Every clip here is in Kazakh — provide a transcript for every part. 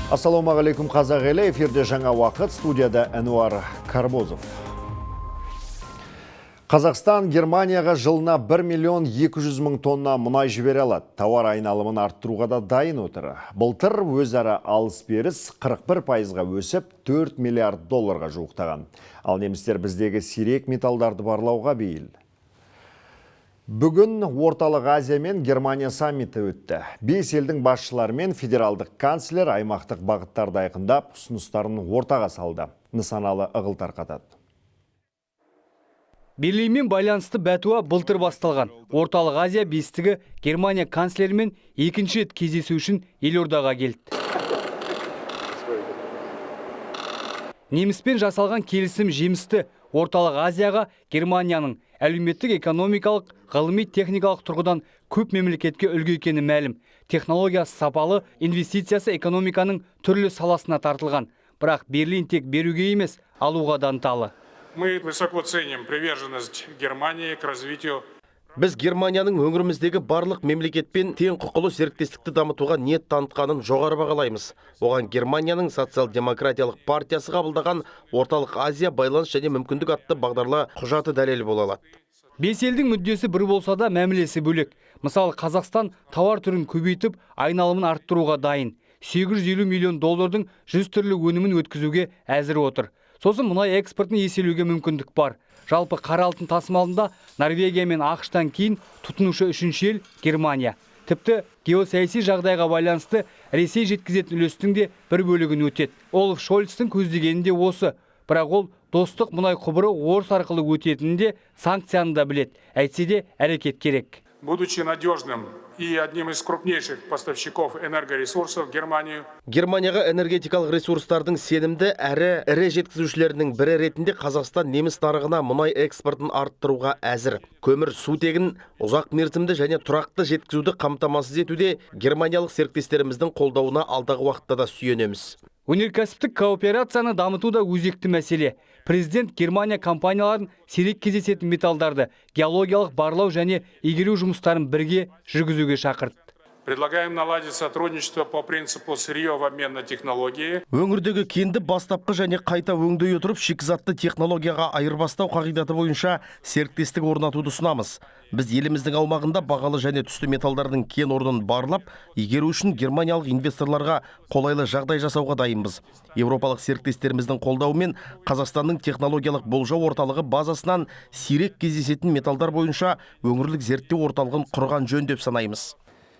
Ассалаумағалейкум, қазақ елі! Эфирде «Жаңа уақыт», студияда Әнуар Карбозов. Қазақстан Германияға жылына 1 миллион 200 мың тонна мұнай жібере алады. Тауар айналымын арттыруға да дайын отыр. Былтыр өзара алыс беріс 41%-ға өсіп, 4 миллиард долларға жуықтаған. Ал немістер біздегі сирек металдарды барлауға бейіл. Бүгін Орталық Азия мен Германия саммиті өтті. Бес елдің басшыларымен федералдық канцлер аймақтық бағыттарды айқындап, ұсыныстарын ортаға салды. Нысаналы Ығыл тарқатады. Берлинмен байланысты бәтуа былтыр басталған. Орталық Азия бестігі Германия канцлерімен екінші рет кездесу үшін елордаға келді. Неміспен жасалған келісім жемісті. Орталық Азияға Германияның әлеуметтік, экономикалық, ғылыми, техникалық тұрғыдан көп мемлекетке үлгі екені мәлім. Технологиясы сапалы, инвестициясы экономиканың түрлі саласына тартылған. Бірақ Берлин тек беруге емес, алуға да ынталы. Мы высоко ценим приверженность Германии к развитию Біз Германияның өңіріміздегі барлық мемлекетпен тең құқылы серіктестікті дамытуға ниет танытқанын жоғары бағалаймыз. Оған Германияның социал-демократиялық партиясы қабылдаған «Орталық Азия: байланыс және мүмкіндік» атты бағдарлы құжаты дәлел бола алады. Бес елдің мүддесі бір болса да, мәмілесі бөлек. Мысалы, Қазақстан тауар түрін көбейтіп, айналымын арттыруға дайын. 850 миллион доллардың 100 түрлі өнімін өткізуге әзір отыр. Сосын мұнай экспортын еселеуге мүмкіндік бар. Жалпы қара алтын тасымалында Норвегия мен АҚШ-тан кейін тұтынушы үшінші ел Германия. Тіпті геосаяси жағдайға байланысты Ресей жеткізетін үлестің де бір бөлігін өтеді. Олаф Шольцтің көздегені де осы. Бірақ ол Достық мұнай құбыры Орыс арқылы өтетінін де, санкцияны да біледі. Әйтсе де әрекет керек. Будучи надежным и одним из крупнейших поставщиков энергоресурсов в Германию, Германияға энергетикалық ресурстардың сенімді әрі ірі жеткізушілерінің бірі ретінде Қазақстан неміс нарығына мұнай экспортын арттыруға әзір. Көмір сутегін ұзақ мерзімді және тұрақты жеткізуді қамтамасыз етуде германиялық серіктестеріміздің қолдауына алдағы уақытта да сүйенеміз. Өнеркәсіптік кооперацияны дамыту да өзекті мәселе. Президент Германия компанияларын сирек кездесетін металдарды геологиялық барлау және игеру жұмыстарын бірге жүргізуге шақырды. Предлагаем наладить сотрудничество по принципу «сырье в обмен на технологии». Өңірдегі кенді бастапқы және қайта өңдей отырып, шикізатты технологияға айырбастау қағидаты бойынша серіктестік орнатуды ұсынамыз. Біз еліміздің аумағында бағалы және түсті металдардың кен орнын барлап, игеру үшін германиялық инвесторларға қолайлы жағдай жасауға дайынбыз. Еуропалық серіктестеріміздің қолдауымен Қазақстанның технологиялық болжау орталығы базасынан сирек кездесетін металдар бойынша өңірлік зерттеу орталығын құрған жөн деп санаймыз.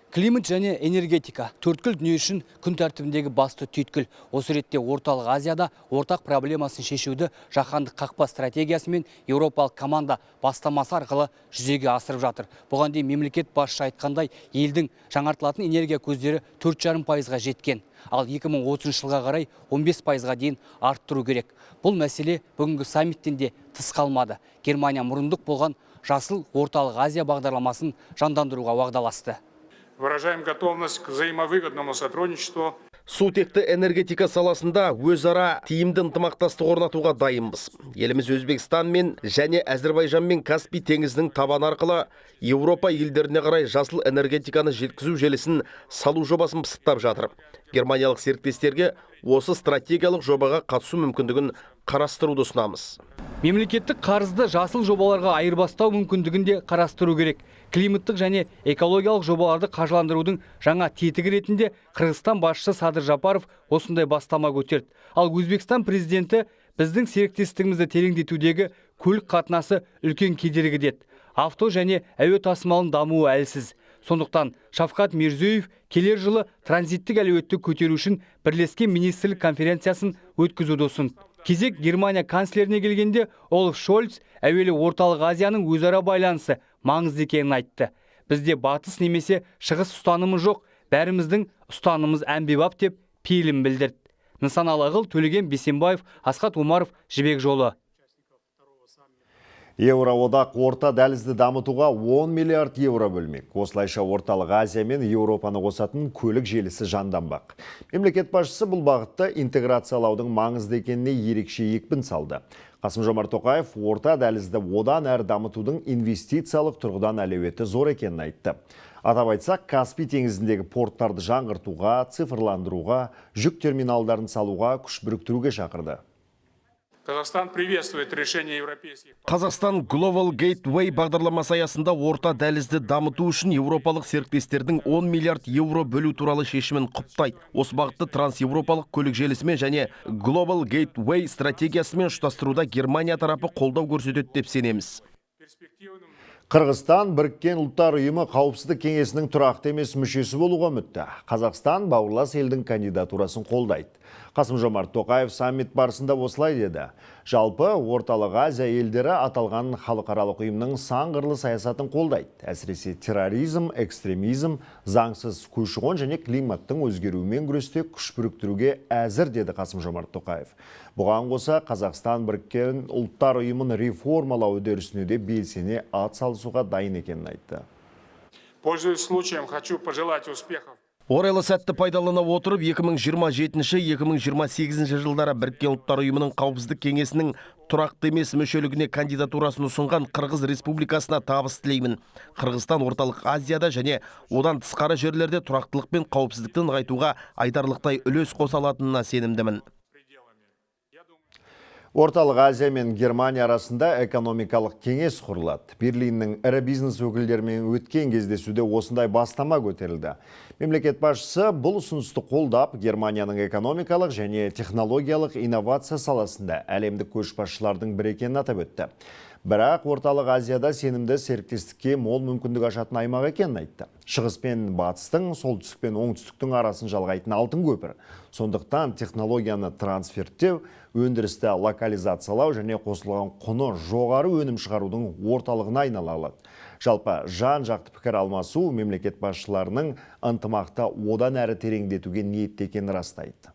Климат және энергетика – төрткүл дүние үшін күн тәртібіндегі басты түйткіл. Осы ретте Орталық Азияда ортақ проблемасын шешуді Жаһандық қақпа стратегиясы мен еуропалық команда бастамасы арқылы жүзеге асырып жатыр. Бұған дейін мемлекет басшысы айтқандай, елдің жаңартылатын энергия көздері 4,5%-ға жеткен. Ал 2030 жылға қарай 15%-ға дейін арттыру керек. Бұл мәселе бүгінгі саммиттен де тыс қалмады. Германия мұрындық болған Жасыл Орталық Азия бағдарламасын жандандыруға уағдаласты. Выражаем готовность к взаимовыгодному сотрудничеству Сутекті энергетика саласында өзара тиімді ынтымақтастық орнатуға дайынбыз. Еліміз Өзбекстанмен және Әзірбайжанмен Каспий теңізінің табаны арқылы Еуропа елдеріне қарай жасыл энергетиканы жеткізу желісін салу жобасын пысықтап жатыр. Германиялық серіктестерге осы стратегиялық жобаға қатысу мүмкіндігін қарастыруды ұсынамыз. Мемлекеттік қарызды жасыл жобаларға айырбастау мүмкіндігін де қарастыру керек. Климаттық және экологиялық жобаларды қаржыландырудың жаңа тетігі ретінде Қырғызстан басшысы Садыр Жапаров осындай бастама көтерді. Ал Өзбекстан президенті біздің серіктестігімізді тереңдетудегі көлік қатынасы үлкен кедергі деді. Авто және әуе тасымалының дамуы әлсіз. Сондықтан Шавкат Мирзиёев келер жылы транзиттік әлеуетті көтеру үшін бірлескен министрлік конференциясын өткізуді ұсынды. Кезек Германия канцлеріне келгенде, Олаф Шольц әуелі Орталық Азияның өзара байланысы маңызды екенін айтты. Бізде батыс немесе шығыс ұстанымы жоқ, бәріміздің ұстанымымыз әмбебап деп пейілін білдірді. Нысаналы Ығыл, Төлеген Бейсенбаев, Асхат Омаров, «Жібек жолы». Еуроодақ орта дәлізді дамытуға 10 миллиард евро бөлмек. Осылайша Орталық Азия мен Еуропаны қосатын көлік желісі жанданбақ. Мемлекет басшысы бұл бағытта интеграциялаудың маңызды екеніне ерекше екпін салды. Қасым-Жомарт Тоқаев орта дәлізді одан әрі дамытудың инвестициялық тұрғыдан әлеуеті зор екенін айтты. Атап айтсақ, Каспий теңізіндегі порттарды жаңғыртуға, цифрландыруға, жүк терминалдарын салуға күш біріктіруге шақырды. Казахстан приветствует решение европейских... Қазақстан Global Gateway бағдарламасы аясында орта дәлізді дамыту үшін еуропалық серіктестердің 10 миллиард евро бөлу туралы шешімін құптайды. Осы бағытты трансеуропалық көлік желісімен және Global Gateway стратегиясымен ұштастыруда Германия тарапы қолдау көрсетеді деп сенеміз. Қырғызстан Біріккен Ұлттар Ұйымы Қауіпсіздік Кеңесінің тұрақты емес мүшесі болуға үмітті. Қазақстан бауырлас елдің кандидатурасын қолдайды. Қасым-Жомарт Тоқаев саммит барысында осылай деді. Жалпы Орталық Азия елдері аталған халықаралық ұйымның сан қырлы саясатын қолдайды. Әсіресе терроризм, экстремизм, заңсыз көші-қон және климаттың өзгеруімен күресте күш біріктіруге әзір, деді Қасым-Жомарт Тоқаев. Бұған қоса Қазақстан Біріккен Ұлттар Ұйымын реформалау үдерісіне де белсене атсалысуға дайын екенін айтты. Пользуясь случаем, хочу пожелать успехов. Орайлы сәтті пайдалана отырып, 2027-2028 жылдары Біріккен Ұлттар Ұйымының Қауіпсіздік Кеңесінің тұрақты емес мүшелігіне кандидатурасын ұсынған Қырғыз Республикасына табыс тілеймін. Қырғызстан Орталық Азияда және одан тысқары жерлерде тұрақтылық пен қауіпсіздікті нығайтуға айтарлықтай үлес қоса алатынына сенімдімін. Орталық Азия мен Германия арасында экономикалық кеңес құрылады. Берлиннің ірі бизнес өкілдерімен өткен кездесуде осындай бастама көтерілді. Мемлекет басшысы бұл ұсынысты қолдап, Германияның экономикалық және технологиялық инновация саласында әлемдік көшбасшылардың бірі екенін атап өтті. Бірақ Орталық Азияда сенімді серіктестікке мол мүмкіндік ашатын аймақ екенін айтты. Шығыс пен батыстың, солтүстік пен оңтүстіктің арасын жалғайтын алтын көпір. Сондықтан технологияны трансферттеу, өндірісті локализациялау және қосылған құны жоғары өнім шығарудың орталығына айнала алады. Жалпы жан-жақты пікір алмасу мемлекет басшыларының ынтымақты одан әрі тереңдетуге ниетті екенін растайды.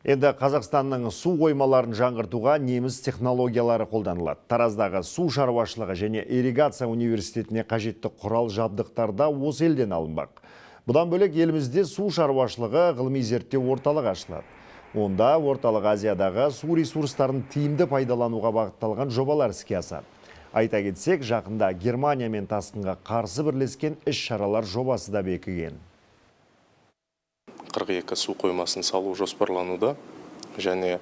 Енді Қазақстанның су қоймаларын жаңғыртуға неміс технологиялары қолданылады. Тараздағы су шаруашылығы және ирригация университетіне қажетті құрал жабдықтар да осы елден алынбақ. Бұдан бөлек елімізде су шаруашылығы ғылыми зерттеу орталығы ашылады. Онда Орталық Азиядағы су ресурстарын тиімді пайдалануға бағытталған жобалар іске асады. Айта кетсек, жақында Германия мен тасқынға қарсы бірлескен іс-шаралар жобасы да бекіген. 42 су қоймасын салу жоспарлануда және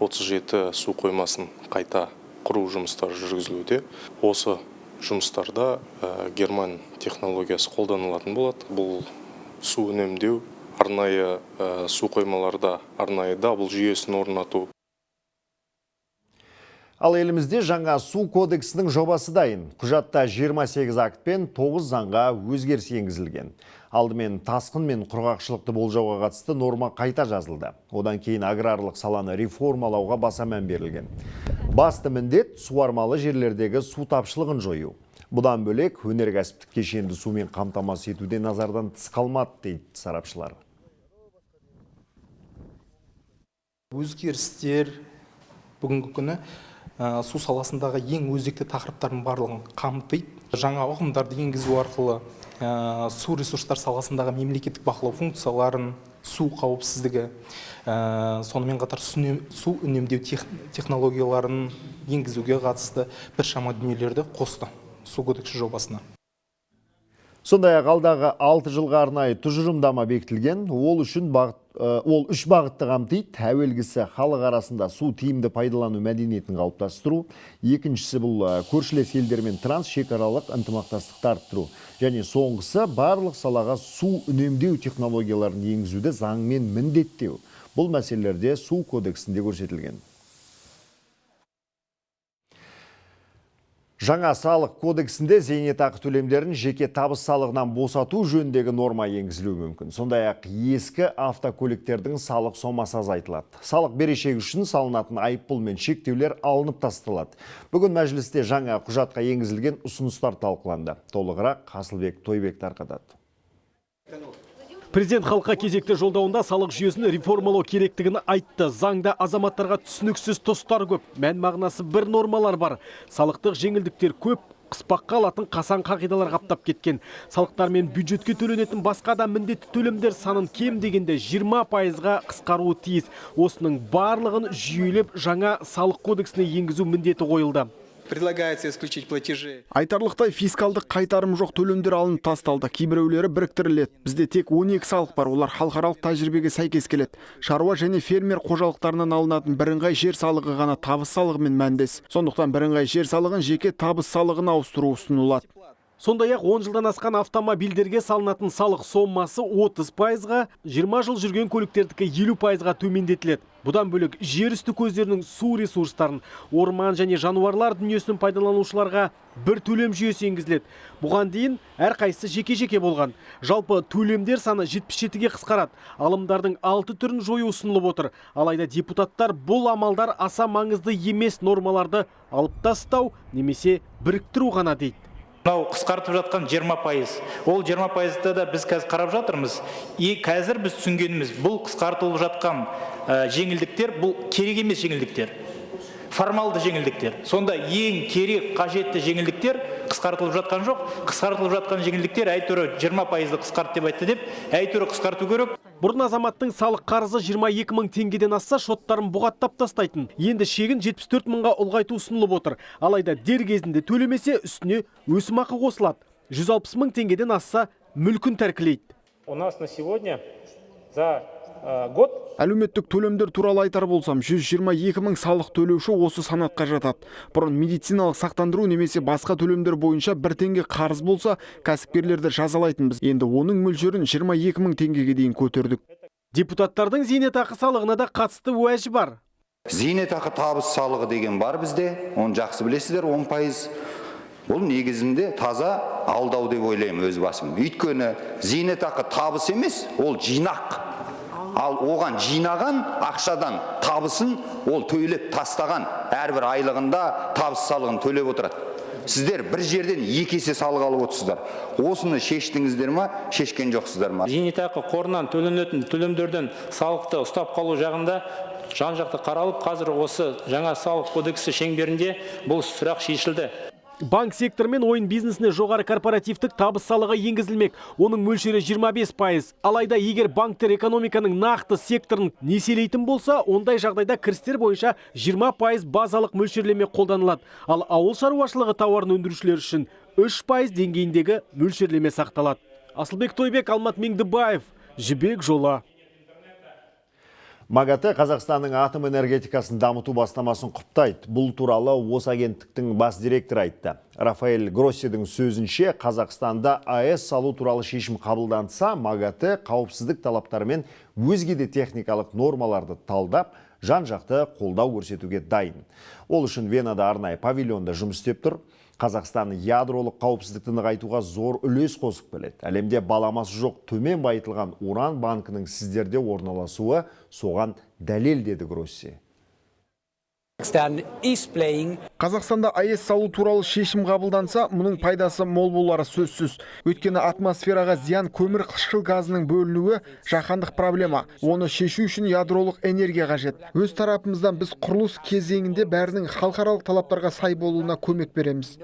37 су қоймасын қайта құру жұмыстары жүргізілуде. Осы жұмыстарда герман технологиясы қолданылатын болады. Бұл су үнемдеу, арнайы су қоймаларда арнайы дабыл жүйесін орнату. Ал елімізде жаңа су кодексінің жобасы дайын. Құжатта 28 акт пен 9 заңға өзгеріс енгізілген. Алдымен тасқын мен құрғақшылықты болжауға қатысты норма қайта жазылды. Одан кейін аграрлық саланы реформалауға баса мән берілген. Басты міндет суармалы жерлердегі су тапшылығын жою. Бұдан бөлек өнеркәсіптік кешенді сумен қамтамасыз етуде назардан тыс қалмады, дейді сарапшылар. Өзгерістер бүгінгі күні су саласындағы ең өзекті тақырыптардың барлығын қамтиды. Жаңа ұғымдарды енгізу арқылы су ресурстар саласындағы мемлекеттік бақылау функцияларын, су қауіпсіздігі, сонымен қатар су үнемдеу технологияларын енгізуге қатысты біршама дүниелерді қосты су кодексі жобасына. Сондай-ақ алдағы 6 жылға арнайы тұжырымдама бекітілген. Ол үш бағытты қамтиды. Әуелгісі халық арасында су тиімді пайдалану мәдениетін қалыптастыру. Екіншісі бұл көршілес елдермен трансшекаралық ынтымақтастықты арттыру. Және соңғысы барлық салаға су үнемдеу технологияларын енгізуді заңмен міндеттеу. Бұл мәселелерде су кодексінде көрсетілген. Жаңа салық кодексінде зейнетақы төлемдерін жеке табыс салығынан босату жөніндегі норма енгізілуі мүмкін. Сондай-ақ ескі автокөліктердің салық сомасы азайтылады. Салық берешегі үшін салынатын айыппұл мен шектеулер алынып тасталады. Бүгін мәжілісте жаңа құжатқа енгізілген ұсыныстар талқыланды. Толығырақ Асылбек Тойбек тарқатады. Президент халыққа кезекті жолдауында салық жүйесін реформалау керектігін айтты. Заңда азаматтарға түсініксіз тұстар көп, мән мағынасы бір нормалар бар. Салықтық жеңілдіктер көп, қыспаққа алатын қасаң қағидалар қаптап кеткен. Салықтар мен бюджетке төленетін басқа да міндетті төлемдер санын кем дегенде 20%-ға қысқаруы тиіс. Осының барлығын жүйелеп жаңа салық кодексіне енгізу міндеті қойылды. Предлагается исключить платежи. Айтарлықтай фискалдық қайтарым жоқ төлемдер алынып тасталды. Кейбіреулері біріктіріледі. Бізде тек 12 салық бар, олар халықаралық тәжірибеге сәйкес келеді. Шаруа және фермер қожалықтарынан алынатын бірыңғай жер салығы ғана табыс салығымен мәндес. Сондықтан бірыңғай жер салығын жеке табыс салығына ауыстыру ұсынылады. Сондай-ақ 10 жылдан асқан автомобильдерге салынатын салық сомасы 30%-ға, 20 жыл жүрген көліктердікі 50%-ға төмендетіледі. Бұдан бөлек жер үсті көздерінің су ресурстарын, орман және жануарлар дүниесін пайдаланушыларға бір төлем жүйесі енгізіледі. Бұған дейін әрқайсысы жеке-жеке болған. Жалпы төлемдер саны 77-ге қысқарады. Алымдардың 6 түрін жою ұсынылып отыр. Алайда депутаттар бұл амалдар аса маңызды емес нормаларды алып тастау немесе біріктіру ғана дейді. Мынау қысқартып жатқан 20%. Ол 20%-ды да біз қазір қарап жатырмыз. И қазір біз түсінгеніміз, бұл қысқартылып жатқан жеңілдіктер, бұл керек емес жеңілдіктер. Формалды жеңілдіктер. Сонда ең керек, қажетті жеңілдіктер қысқартылып жатқан жоқ. Қысқартылып жатқан жеңілдіктер әйтеуір 20%-ды қысқарт деп айтты деп, әйтеуір қысқарту керек. Бұрын азаматтың салық қарызы 22 мың теңгеден асса, шоттарын бұғаттап тастайтын. Енді шегін 74 мыңға ұлғайту ұсынылып отыр. Алайда дер кезінде төлемесе, үстіне өсімақы қосылады. 160 мың теңгеден асса, мүлкін тәркілейді. У нас на сегодня за год. Әлеуметтік төлемдер туралы айтар болсам, 122 мың салық төлеуші осы санатқа жатады. Бұрын медициналық сақтандыру немесе басқа төлемдер бойынша бір теңге қарыз болса, кәсіпкерлерді жазалайтынбыз. Енді оның мөлшерін 22 мың теңгеге дейін көтердік. Депутаттардың зейнетақы салығына да қатысты уәжі бар. Зейнетақы табыс салығы деген бар бізде, оны жақсы білесіздер, 10%. Бұл негізінде таза алдау деп ойлаймын өз басым. Өйткені зейнетақы табыс емес, ол жинақ. Ал оған жинаған ақшадан табысын ол төлеп тастаған, әрбір айлығында табыс салығын төлеп отырады. Сіздер бір жерден екі есе салық алып отырсыздар. Осыны шештіңіздер ма, шешкен жоқсыздар ма? Зейнетақы қорынан төленетін төлемдерден салықты ұстап қалу жағында жан-жақты қаралып, қазір осы жаңа салық кодексі шеңберінде бұл сұрақ шешілді. Банк секторы мен ойын бизнесіне жоғары корпоративтік табыс салығы енгізілмек. Оның мөлшері 25%. Алайда егер банктер экономиканың нақты секторын несиелейтін болса, ондай жағдайда кірістер бойынша 20% базалық мөлшерлеме қолданылады. Ал ауыл шаруашылығы тауарын өндірушілер үшін 3% деңгейіндегі мөлшерлеме сақталады. Асылбек Тойбек, Алмат Меңдібаев, Жібек жолы. МАГАТЭ Қазақстанның атом энергетикасын дамыту бастамасын құптайды. Бұл туралы осы агенттіктің бас директоры айтты. Рафаэль Гроссидің сөзінше, Қазақстанда АЭС салу туралы шешім қабылданса, МАГАТЭ қауіпсіздік талаптары мен өзге де техникалық нормаларды талдап, жан-жақты қолдау көрсетуге дайын. Ол үшін Венада арнайы павильонда жұмыс істеп тұр. Қазақстан ядролық қауіпсіздікті нығайтуға зор үлес қосып келеді. Әлемде баламасы жоқ төмен байытылған уран банкінің сіздерде орналасуы соған дәлел, деді Гросси. Қазақстанда АЭС салу туралы шешім қабылданса, мұның пайдасы мол болары сөзсіз. Өйткені атмосфераға зиян көмір қышқыл газының бөлінуі жаһандық проблема. Оны шешу үшін ядролық энергия қажет. Өз тарапымыздан біз құрылыс кезеңінде бәрінің халықаралық талаптарға сай болуына көмек береміз.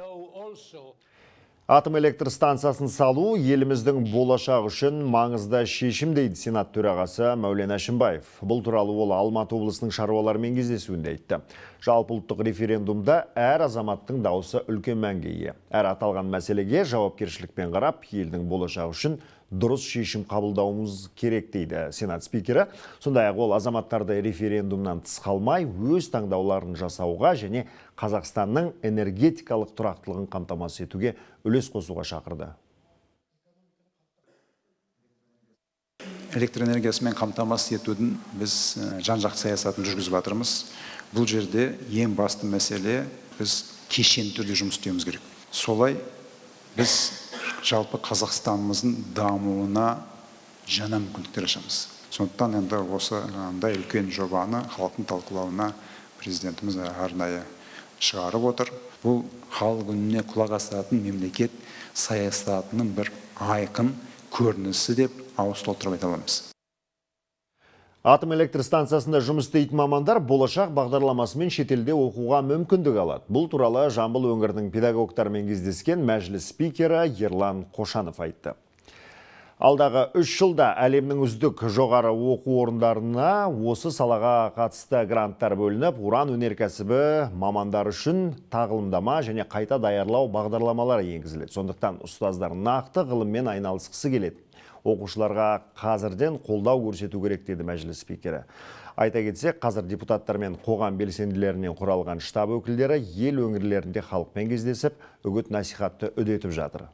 Атом электр станциясын салу еліміздің болашағы үшін маңызды шешім, дейді Сенат төрағасы Мәулен Әшімбаев. Бұл туралы ол Алматы облысының шаруаларымен кездесуінде айтты. Жалпы ұлттық референдумда әр азаматтың дауысы үлкен мәнге ие. Әр аталған мәселеге жауапкершілікпен қарап, елдің болашағы үшін дұрыс шешім қабылдауымыз керек, дейді Сенат спикері. Сондай-ақ ол азаматтарды референдумнан тыс қалмай, өз таңдауларын жасауға және Қазақстанның энергетикалық тұрақтылығын қамтамасыз етуге үлес қосуға шақырды. Электр энергиясымен қамтамасыз етудің біз жан-жақты саясатын жүргізіп жатырмыз. Бұл жерде ең басты мәселе, біз кешенді түрде жұмыс істеуіміз керек. Солай біз жалпы Қазақстанымыздың дамуына жаңа мүмкіндіктер ашамыз. Сондықтан енді осындай үлкен жобаны халықтың талқылауына президентіміз арнайы шығарып отыр. Бұл халық үніне құлақ асатын мемлекет саясатының бір айқын көрінісі деп ауыз толтырып айта аламыз. Атом электр станциясында жұмыс істейтін мамандар болашақ бағдарламасымен шетелде оқуға мүмкіндік алады. Бұл туралы Жамбыл өңірінің педагогтарымен кездескен мәжіліс спикері Ерлан Қошанов айтты. Алдағы 3 жылда әлемнің үздік жоғары оқу орындарына осы салаға қатысты гранттар бөлініп, уран өнеркәсібі мамандар үшін тағылымдама және қайта даярлау бағдарламалары енгізіледі. Сондықтан ұстаздар нақты ғылыммен айналысқысы келеді. Оқушыларға қазірден қолдау көрсету керек, деді мәжіліс спикері. Айта кетсек, қазір депутаттар мен қоғам белсенділерінен құралған штаб өкілдері ел өңірлерінде халықпен кездесіп, үгіт насихатты үдетіп жатыр.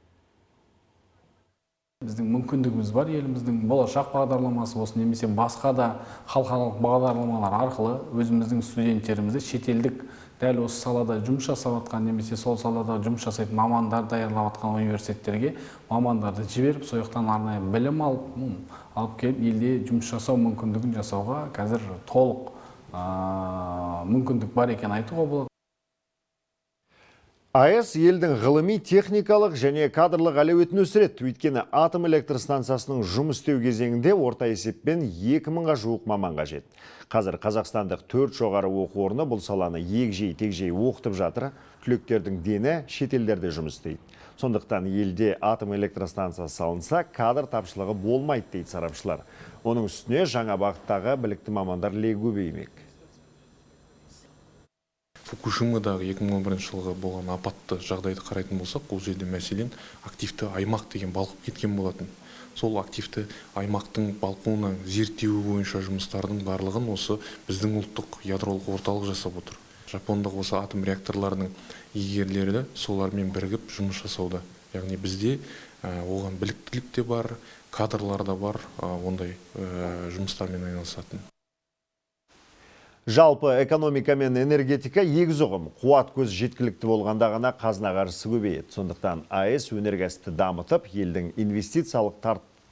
Біздің мүмкіндігіміз бар, еліміздің болашақ бағдарламасы болсын немесе басқа да халықаралық бағдарламалар арқылы өзіміздің студенттерімізді шетелдік дәл осы салада жұмыс жасап жатқан немесе сол салада жұмыс жасайтын мамандар даярлап жатқан университеттерге мамандарды жіберіп, сол жақтан арнайы білім алып келіп, елде жұмыс жасау мүмкіндігін жасауға қазір толық мүмкіндік бар екенін айтуға болады. АЭС елдің ғылыми, техникалық және кадрлық әлеуетін өсіреді. Өйткені атом электр станциясының жұмыс істеу кезеңінде орта есеппен 2000-ға жуық маман қажет. Қазір қазақстандық 4 жоғары оқу орны бұл саланы егжей-тегжей оқытып жатыр. Түлектердің дені шетелдерде жұмыс істейді. Сондықтан елде атом электростанциясы салынса, кадр тапшылығы болмайды, дейді сарапшылар. Оның үстіне жаңа бағыттағы білікті мамандар легі көбеймек. Фукушимадағы 2011 жылғы болған апатты жағдайды қарайтын болсақ, ол жерде мәселен активті аймақ деген балқып кеткен болатын. Сол активті аймақтың балқуына зерттеуі бойынша жұмыстардың барлығын осы біздің ұлттық ядролық орталық жасап отыр. Жапондық осы атом реакторларының иегерлері солармен бірігіп жұмыс жасауда. Яғни бізде оған біліктілік те бар, кадрлар да бар, ондай жұмыстармен айналысатын. Жалпы экономика мен энергетика егіз ұғым. Қуат көзі жеткілікті болғанда ғана қазына қаржысы көбейеді. Сондықтан АЭС өнеркәсіпті дамытып, елдің инвестициялық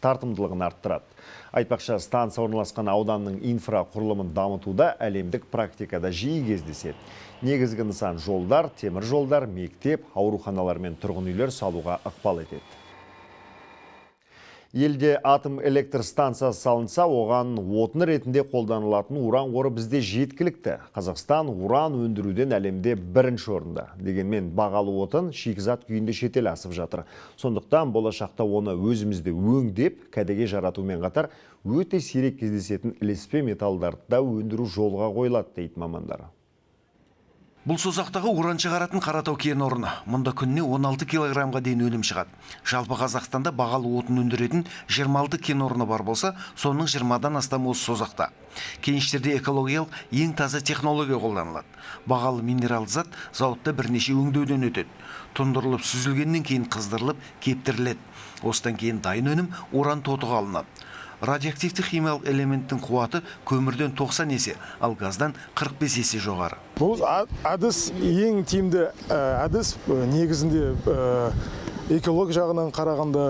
тартымдылығын арттырады. Айтпақшы, станция орналасқан ауданның инфрақұрылымын дамытуда әлемдік практикада жиі кездеседі. Негізгі нысан жолдар, темір жолдар, мектеп, ауруханалар мен тұрғын үйлер салуға ықпал етеді. Елде атом электр станциясы салынса, оған отын ретінде қолданылатын уран қоры бізде жеткілікті. Қазақстан уран өндіруден әлемде бірінші орында. Дегенмен бағалы отын шикізат күйінде шетел асып жатыр. Сондықтан болашақта оны өзімізде өңдеп, кәдеге жаратумен қатар өте сирек кездесетін ілеспе металдарды да өндіру жолға қойылады, дейді мамандар. Бұл Созақтағы уран шығаратын Қаратау кен орны. Мұнда күніне 16 килограммға дейін өнім шығады. Жалпы Қазақстанда бағалы отын өндіретін 26 кен орны бар болса, соның 20-дан астам осы Созақта. Кеніштерде экологиялық ең таза технология қолданылады. Бағалы минералды зат зауытта бірнеше өңдеуден өтеді. Тұндырылып, сүзілгеннен кейін қыздырылып, кептіріледі. Осыдан кейін дайын өнім уран тотығы алынады. Радиоактивті химиялық элементтің қуаты көмірден 90 есе, ал газдан 45 есе жоғары. Бұл әдіс ең тиімді әдіс, негізінде экология жағынан қарағанда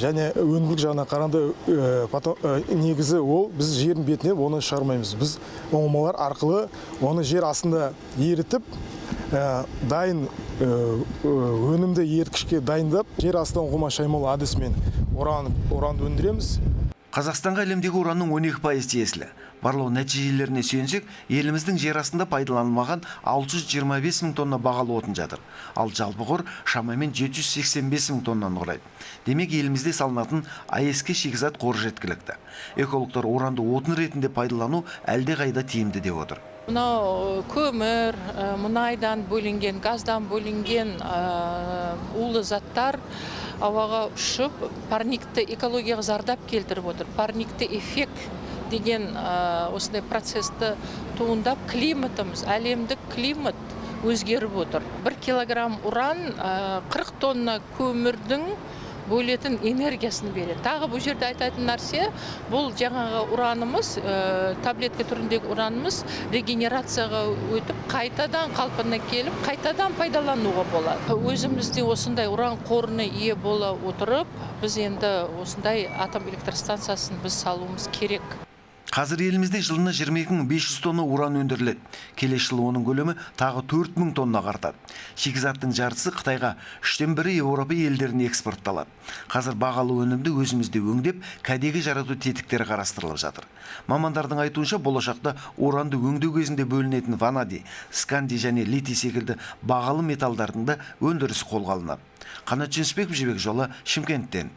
және өнімділік жағынан қарағанда, негізі ол біз жердің бетіне оны шығармаймыз. Біз ұңғымалар арқылы оны жер астында ерітіп, дайын өнімді еріткішке дайындап, жер асты ұңғыма шаймалы әдісімен уранды өндіреміз. Қазақстанға әлемдегі уранның 12% тиесілі. Барлау нәтижелеріне сүйенсек, еліміздің жер астында пайдаланылмаған 625 мың тонна бағалы отын жатыр. Ал жалпы қор шамамен 785 мың тоннаны құрайды. Демек, елімізде салынатын АЭС-ке шикізат қоры жеткілікті. Экологтар уранды отын ретінде пайдалану әлдеқайда тиімді деп отыр. Мынау көмір, мұнайдан бөлінген, газдан бөлінген улы заттар ауаға ұшып, парникті экологияға зардап келтіріп отыр. Парникті эффект деген осындай процесті туындап, климатымыз, әлемдік климат өзгеріп отыр. 1 килограмм уран 40 тонна көмірдің бөлетін энергиясын береді. Тағы бұл жерде айтатын нәрсе, бұл жаңағы уранымыз, таблетка түріндегі уранымыз регенерацияға өтіп, қайтадан қалпына келіп, қайтадан пайдалануға болады. Өзімізде осындай уран қорына ие бола отырып, біз енді осындай атом электростанциясын біз салуымыз керек. Қазір елімізде жылына 22 500 тонна уран өндіріледі. Келесі жылы оның көлемі тағы 4000 тоннаға артады. Шикізаттың жартысы Қытайға, үштен бірі Еуропа елдеріне экспортталады. Қазір бағалы өнімді өзімізде өңдеп, кәдеге жарату тетіктері қарастырылып жатыр. Мамандардың айтуынша, болашақта уранды өңдеу кезінде бөлінетін ванадий, скандий және литий секілді бағалы металдардың да өндірісі қолға алынады. Қанат Жүнісбеков, «Жібек жолы», Шымкенттен.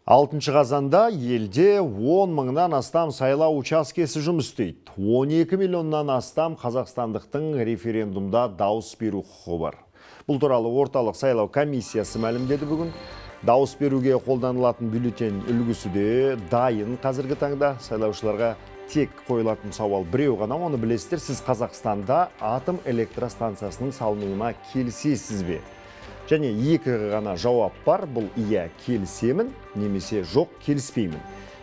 6 қазанда елде 10 мыңнан астам сайлау учаскесі жұмыс істейді. 12 миллионнан астам қазақстандықтың референдумда дауыс беру құқығы бар. Бұл туралы Орталық сайлау комиссиясы мәлімдеді бүгін. Дауыс беруге қолданылатын бюллетень үлгісі де дайын. Қазіргі таңда сайлаушыларға тек қойылатын сауал біреу ғана, оны білесіздер: сіз Қазақстанда атом электростанциясының салынуына келісесіз бе? Және екі ғана жауап бар: бұл иә, келісемін, немесе жоқ, келіспеймін.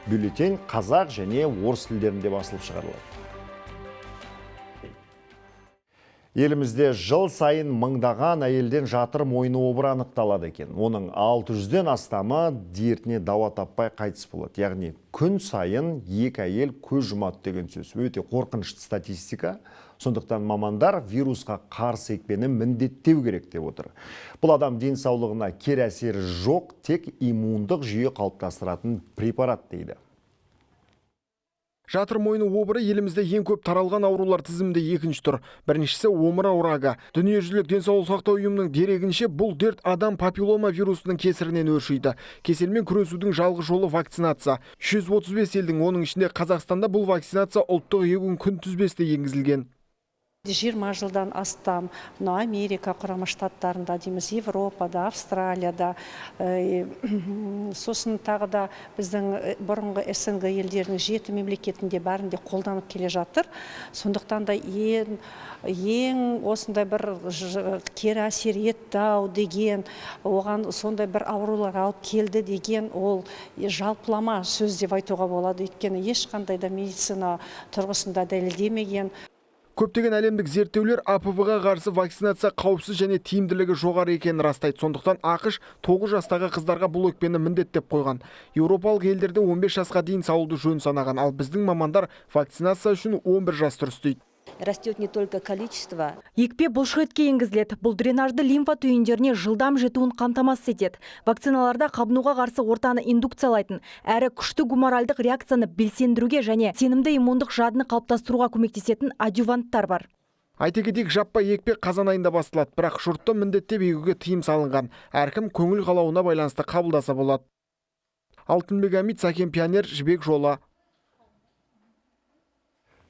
Бюллетень қазақ және орыс тілдерінде басылып шығарылады. Елімізде жыл сайын мыңдаған әйелден жатыр мойны обыры анықталады екен. Оның 600-ден астамы дертіне дауа таппай қайтыс болады. Яғни күн сайын екі әйел көз жұмады деген сөз. Өте қорқынышты статистика. Сондықтан мамандар вирусқа қарсы екпені міндеттеу керек деп отыр. Бұл адам денсаулығына кері әсері жоқ, тек иммундық жүйе қалыптастыратын препарат дейді. Жатыр мойны обыры елімізде ең көп таралған аурулар тізімінде екінші тұр. Біріншісі – омырау рагы. Дүниежүзілік денсаулық сақтау ұйымының дерегінше, бұл дерт адам папиллома вирусының кесірінен өршиді. Кеселмен күресудің жалғыз жолы – вакцинация. 135 елдің, оның ішінде Қазақстанда бұл вакцинация ұлттық егу күнтізбесіне енгізілген. 20 жылдан астам мынау Америка Құрама Штаттарында дейміз, Европада, Австралияда, сосын тағы да біздің бұрынғы СНГ елдерінің жеті мемлекетінде, бәрінде қолданып келе жатыр. Сондықтан да ең осындай бір кері әсер етті ау деген, оған сондай бір аурулар алып келді деген, ол жалпылама сөз деп айтуға болады, өйткені ешқандай да медицина тұрғысында дәлелдемеген. Көптеген әлемдік зерттеулер АПВ-ға қарсы вакцинация қауіпсіз және тиімділігі жоғары екенін растайды. Сондықтан АҚШ 9 жастағы қыздарға бұл екпені міндеттеп қойған. Еуропалық елдерде 15 жасқа дейін салуды жөн санаған. Ал біздің мамандар вакцинация үшін 11 жас дұрыс дейді. Растет не только количество. Екпе бұлшықетке енгізіледі. Бұл дренажды лимфа түйіндеріне жылдам жетуін қамтамасыз етеді. Вакциналарда қабынуға қарсы ортаны индукциялайтын, әрі күшті гуморальдық реакцияны белсендіруге және сенімді иммундық жадыны қалыптастыруға көмектесетін адъюванттар бар. Айта кетейік, жаппай екпе қазан айында басталады, бірақ жұртты міндеттеп егуге тыйым салынған. Әркім көңіл қалауына байланысты қабылдаса болады. Алтынбек Әмит, Сәкен Пионер, «Жібек жолы».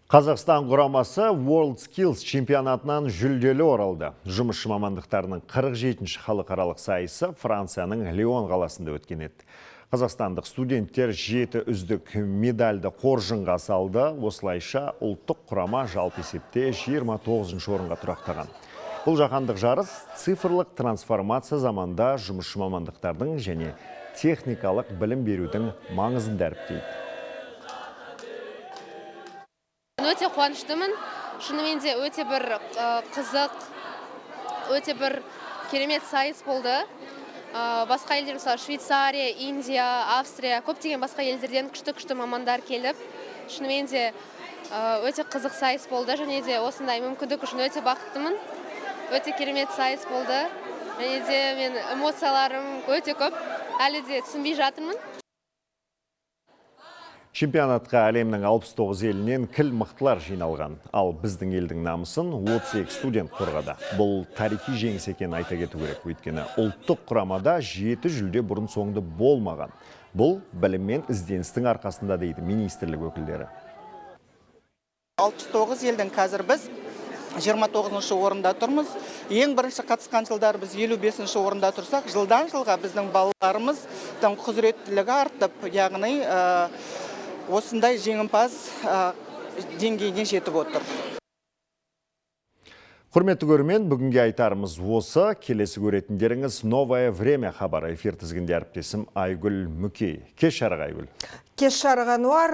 Қазақстан құрамасы World Skills чемпионатынан жүлделі оралды. Жұмысшы мамандықтарының 47-ші халықаралық сайысы Францияның Лион қаласында өткен еді. Қазақстандық студенттер жеті үздік медальді қоржынға салды. Осылайша ұлттық құрама жалпы есепте 29 орынға тұрақтаған. Бұл жаһандық жарыс цифрлық трансформация заманда жұмысшы мамандықтардың және техникалық білім берудің маңызын дәріптейді. Өте қуаныштымын, шынымен де өте бір қызық, өте бір керемет сайыс болды. Басқа елдер, мысалы, Швейцария, Индия, Австрия, көптеген басқа елдерден күшті күшті мамандар келіп, шынымен де өте қызық сайыс болды. Және де осындай мүмкіндік үшін өте бақыттымын. Өте керемет сайыс болды және де мен эмоцияларым өте көп, әлі де түсінбей жатырмын. Чемпионатқа әлемнің 69 елінен кіл мықтылар жиналған. Ал біздің елдің намысын 32 студент қорғады. Бұл тарихи жеңіс екенін айта кету керек. Өйткені ұлттық құрамада жеті жүлде бұрын соңды болмаған. Бұл білім мен ізденістің арқасында, дейді министрлік өкілдері. 69 елдің қазір біз 29 орында тұрмыз. Ең бірінші қатысқан жылдары біз 55 орында тұрсақ, жылдан жылға біздің балаларымыздың құзыреттілігі артып, яғни осындай жеңімпаз деңгейіне жетіп отыр. Құрметті көрермен, бүгінге айтарымыз осы. Келесі көретіндеріңіз «Новое время» хабары. Эфир тізгінде әріптесім Айгүл Мүкей. Кеш жарық, Айгүл. Кеш жарық, Ануар.